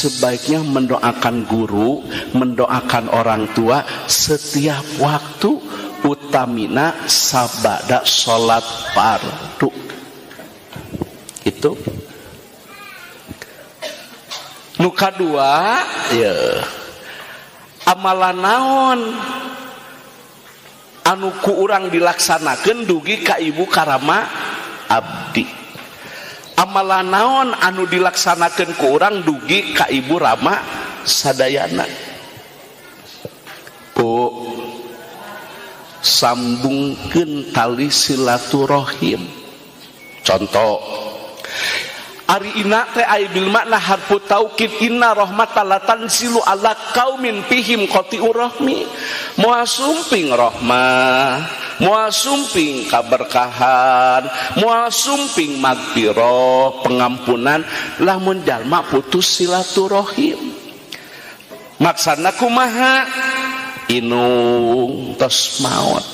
Sebaiknya mendoakan guru, mendoakan orang tua setiap waktu, utamina sabada salat fardu. Itu nu kadua ya, amalan naon anu ku urang dilaksanakeun dugi ka ibu karama abdi, amalan naon anu dilaksanakeun ku urang dugi ka ibu rama sadayana. Bu, sambungkeun tali silaturahim. Contoh, ari inna teh ai bil makna harfu taukid, inna rahmata la tanzilu ala qaumin fihim qati'ur rahmi. Moal sumping rahmah, moal sumping kaberkahan, moal sumping magfirah, pengampunan, lamun jalma putus silaturahim. Maksana kumaha? Inung tos maot.